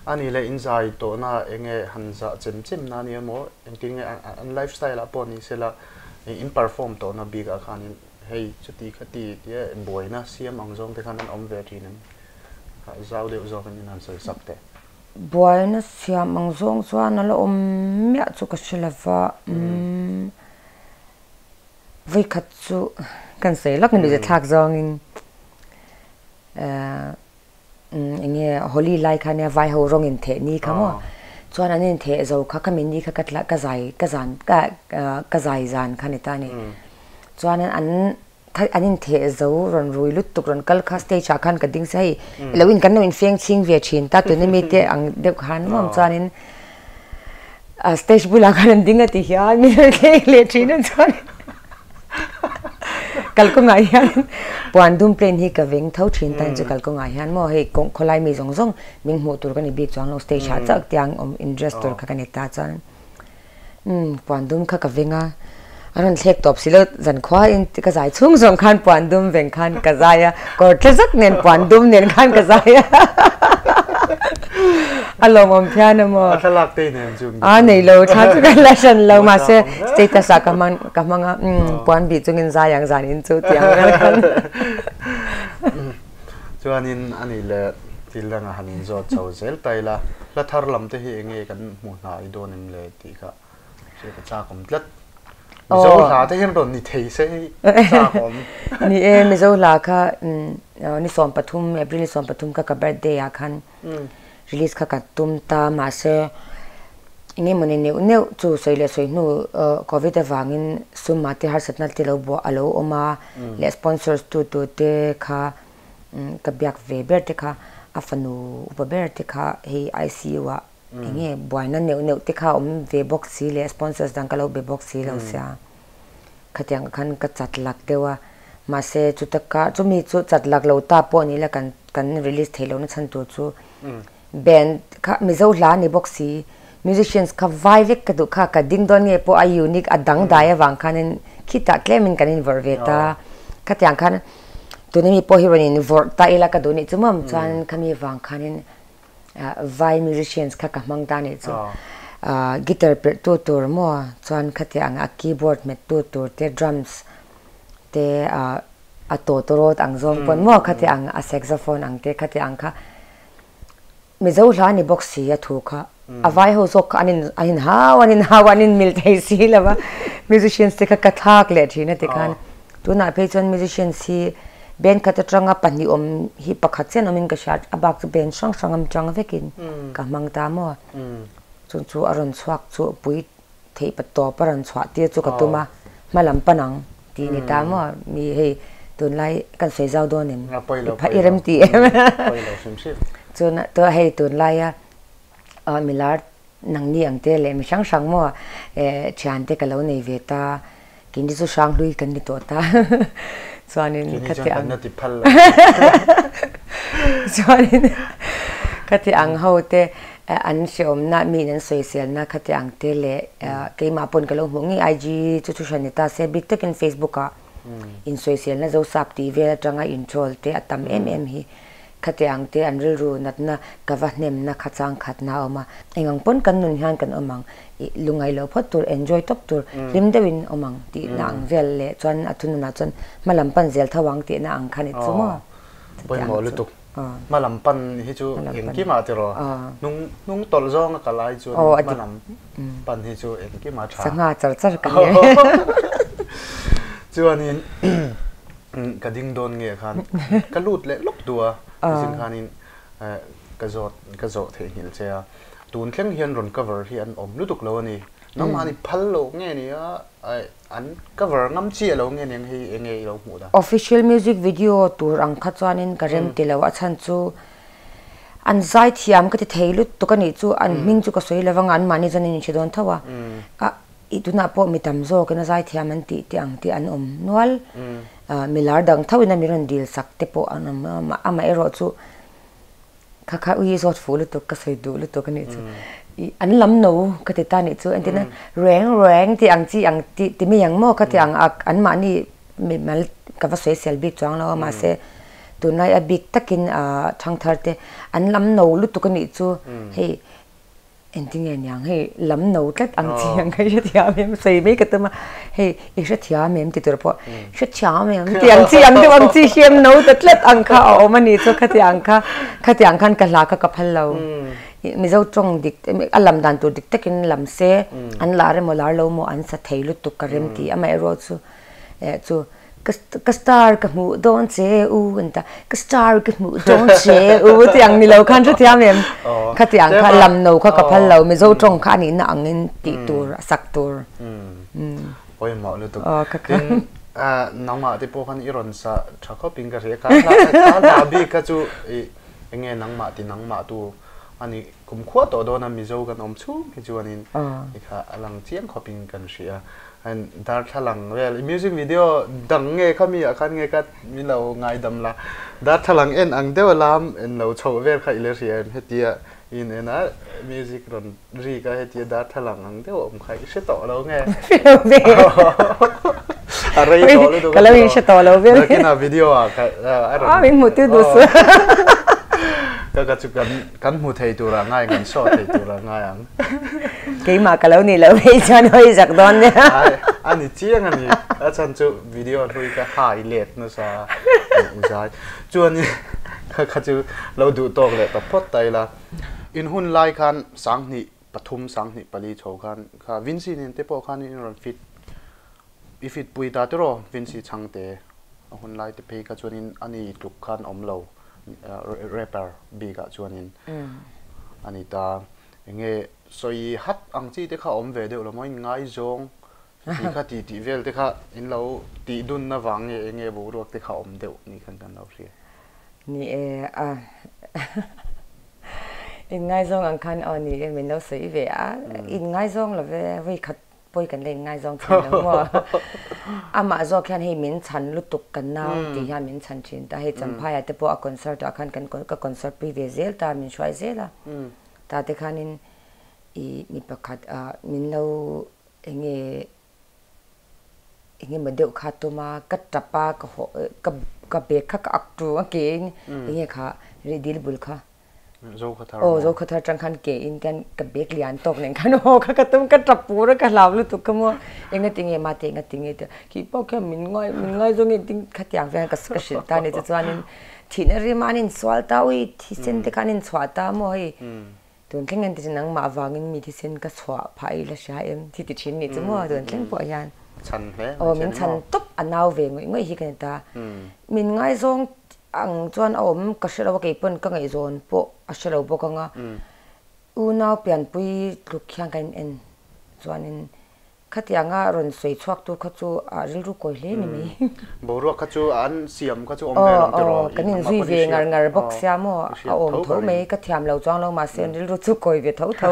A nih leh in zai tawhna enge han zah chem chem na nia maw? Engtin nge an lifestyle ah pawh ni sela in perform tawhna bik ah khanin hei chuti khati tia buaina siam ang zawng te khan an awm ve thin em? Zau deuh zawkin in han sawi sak teh. Buaina siam ang zawng chuan a la awm miah chu ka hre lo va, umm vawikhat chu kan sawi lawk ni thlak zawngin eh eng nge Holi lai kha nia vai ho rawng in theh ni kha maw chuan an in theh zo kha khami ni kha ka ka zai ka zan ka ka zai zan kha ni ta a ni chuan an An in theh zo rawn rui lut tuk rawn kal kha stage ah khan ka ding se hei lo in kan lo in feng chhing ve thin ta tuna mi te ang deuh khan nuam chuanin a stage bulah khan an ding a ti hian min rawn thleng leh thin a chuan kalkawngah hian puan dum plane hi ka veng tho thin ta chu kalkawngah hian maw hei kawng khawlai mi zawng zawng min hmuh tur ka ni bik chuang lo stage ah chauh tiang awm in dress tur kha ka ni ta chuan. Umm puan dum kha ka veng a, a rawn thlek tawp si lo zankhua in ka zai chhung zawng khan puan dum veng khan ka zai a, kawr tle zak nen puan dum nen khan ka zai a a lawmawm phian a maw. A thlalak te nen chu. A nei lo thla chu ka la hran lo mahse status ah ka hmang ka hmang a umm puan bih chungin zai ang zan in chu tih ang vel khan. Chuanin a nih leh thil dangah han inzawt chho zel ta ila, hla thar lam te hi eng nge kan hmuh hna i dawn em le tih kha hriat a chak awm tlat. Mizo hla te hian rawn ni thei se hi chak awm. Ni e, Mizo hla kha ni 13, April ni 13 kha ka birthday ah khan release kha ka tum ta mahse eng emawni neuh neuh chu sawi leh sawi hnu Covid avangin sum ah te harsatna te lo buah a lo awm a leh sponsors tu tu te kha ka biak ve ber te kha a fanu upa ber te kha hei ICU ah eng nge buaina neuh neuh te kha awm ve bawk si leh sponsors dang ka lo be bawk si lo sia khatiang khan ka chat lak deuh a mahse chuta ka chumi chu chat lak lo ta pawh ni la kan kan release theih lohna chhan tur chu band kha Mizo hla a ni bawk si musicians kha vai vek ka duh kha ka ding dawn nge pawh a unique a dangdai avang khanin khitah tlemin kan invawrh ve ta khatiang khan tuna mi pawh hi rawn invawrh ta ila ka duh nih chu mawm chuan khami vang khanin vai musicians kha ka hmang ta nih chu guitar perh tu tur maw chuan khatiang a keyboard hmet tu tur te drums te a tawtawrawt ang zawng pawn maw khati ang a saxophone ang te khati ang kha Mizo hla ni bawk si a thu kha a vai ho zawk kha an in an in hau an in hau an in mil thei si lo va musicians te kha ka thlak leh thin a tikhan tunah phei chuan musicians hi band khat atanga pahnih awm hi pakhat chian awmin ka hria a bak chu band hrang hrang awm tang vekin ka hmang ta maw chung chu a rawn chhuak chu pui theih pa tawp a rawn chhuah tir chu ka tum a, hma lam pan ang tih ni ta maw mi hei tunlai kan sawi zau dawn em i rem ti em chuan hei tunlaia milar nangni ang te leh mi hrang hrang maw thian te ka lo nei ve ta keini chu hrang hlui kan ni tawh ta chuanin khati ang chuanin khati ang ho te an hreawmna miin an sawiselna khati ang te leh keimah pawn ka lo hmuh ngei IG chu thu hran ni ta se bik takin Facebook ah insawiselna zosap tih vel atanga introll te a tam em em hi Khati ang te an rilru natna ka va hnemna kha chang khatna a awm a, eng ang pawn kan nun hian kan awm ang, ih lungaih loh phawt tur, enjoy tawp tur, hlim deuhin awm ang tihna ang vel leh chuan a thununah chuan hma lam pan zel tho ang tihna ang kha ni chu maw? Chutiang chu. Pawimawh lutuk. Hma lam pan hi chu engkimah tiraw? Hnung hnung tawlh zawng a kal ai chuan hma lam pan hi chu engkimah tha. Sangha char char ka ni. Chuanin Ka ding dawn nge khan ka lut leh lawk duh a, nichin khanin ka zawt ka zawh theihnghilh che a, tun thleng hian rawn cover hi an awm lutuk lo a ni, nangmahni phal loh nge ni a, an cover ngam chiah lo nge niang hei enge i lo hmuh dan? Official music video tur ang kha chuanin ka rem ti lo, a chhan chu an zai thiam ka ti thei lutuk a nih chu, an hming chu ka sawi lo vang a, anmahni chuan an inhre dawn tho a, a I tunah pawh mi tam zawkin a zaithiam an tih te ang te an awm nual. Mi lar dang thoin a mi rawn dil sak te pawh an awm a, amaherawh chu kha kha ui zawt fuh lutuk ka sawi duh lutuk a nih chu. I an lam no ka ti ta nih chu entirna reng reng tih ang chi ang tih ti mai ang maw ka ti ang a anmahni mi mal ka va sawi sel bik chuang lo a mahse Tunlai a bik takin thangthar te an lam no lutuk a nih chu hei engtinge niang hei lam no tlat ang chi ang kha i hrethiam em sawi mai ka tum a hei i hrethiam em ti tur pawh hrethiam em ti ang chi ang deuh ang chi hi em no ta tlat ang kha a awm a nih chu khatiang kha khatiang khan ka hla kha ka phal lo Mizo tawng dik a lam dan tur dik takin lam se an lar emaw lar lo maw an sa thei lutuk ka rem ti amaherawh chu eh chu Ka star ka hmuh dawn che u an ta, ka star ka hmuh dawn che u ti ang ni lo khan hrethiam em? Khatiang kha lam no kha ka phal lo, Mizo tawng kha a nihna angin tih tur, a sak tur. Pawimawh lutuk. Tin, nangmah te pawh khan i rawn sa tha khawp in ka hria. Kha hla bik kha chu enge nangmah ti nangmah tu a ni kumkhua tawh dawn a, Mizo kan awm chhung hi chuanin i kha a lang chiang khawp in kan hria. An darthlalang vel music video dang nge kha mi ah khan nge ka min lo ngaidam la darthlalang en ang deuh a lam en lo chhoh vel kha i la hria em hetia in en a music rawn ri kha hetia darthlalang ang deuh a awm kha i hre tawh lo nge a rei tawh lutuk ka lo in hre tawh lo vel nakin a video ah kha a rawn a min hmuh tir duh su ka ka chu kan kan hmu thei tur ah ngai kan saw thei tur ah ngai ang. Keimah ka lo nih loh phei chuan hawi zak dawn nia. Ai, a ni chiang a ni. A chhan chu video hlui ka hai let nasa i zai. Chuan kha kha chu lo duh tawk leh ta phawt ta ila. In hun lai khan sanghnih pathum sanghnih pali chho khan kha Vincy nen te pawh khan in rawn fit i fit pui ta tiraw Vincy chhangte a hun lai te phei kha chuanin a ni tluk khan awm lo rapper bikah chuanin a ni ta. Enge sawi hat ang chi te kha awm ve deuh lo maw in ngaizawng ti kha ti tih vel te kha in lo tih dun na vang nge enge boruak te kha awm deuh ni khan kan lo hria. Ni e a in ngaizawng ang khan aw ni e min lo sawi ve a in ngaizawng lo ve vawi khat pawi kan la in ngaizawng thin lo maw amah zawk hian hei min chhan lutuk kan nau tih hian min chhan thin ta hei Champhai ah te pawh a concert ah khan kan ka concert pui ve zel ta min hruai zel a. Ta te khanin i mi pakhat ah min lo enge enge maw deuh kha tum a, ka tap a, ka haw ka ka bag kha ka ak tu a ke in enge kha rih dil bul kha aw Zokhathar tang khan ke in tian ka bag lian tawk nen khan haw kha ka tum ka tap pur a ka hlau lutuk ka maw enga tinge mate enga tinge tia khi pawh khian min ngai min ngaizawng nge tin khatiang vel khan ka hrilh ta a ni tichuanin Thihna rim a an insual ta, ui thisen te kha an inchhuah ta maw hei tun thleng hian tichuan nangmah avangin mi thisen ka chhuah phah i la hria em thi ti thin nih chu maw tun thleng pawh hian chhan hle aw min chhan tawp a nau ve ngawih ngawih hi ka ni ta min ngaizawng ang chuan a awm ka hre lo a keipawn ka ngaihzawn pawh a hre lo bawk ang a unau pianpui tluk hian ka in en chuanin Khatianga rawn sawi chhuak tur kha chu a rilru kawi hle ni mai. Boruak kha chu an siam kha chu awm ve lo tiraw? Aw, kan inzui ve ngar ngar bawk sia maw, a awm tho mai, ka thiam lo chuang lo mahse an rilru chu kawi ve tho tho.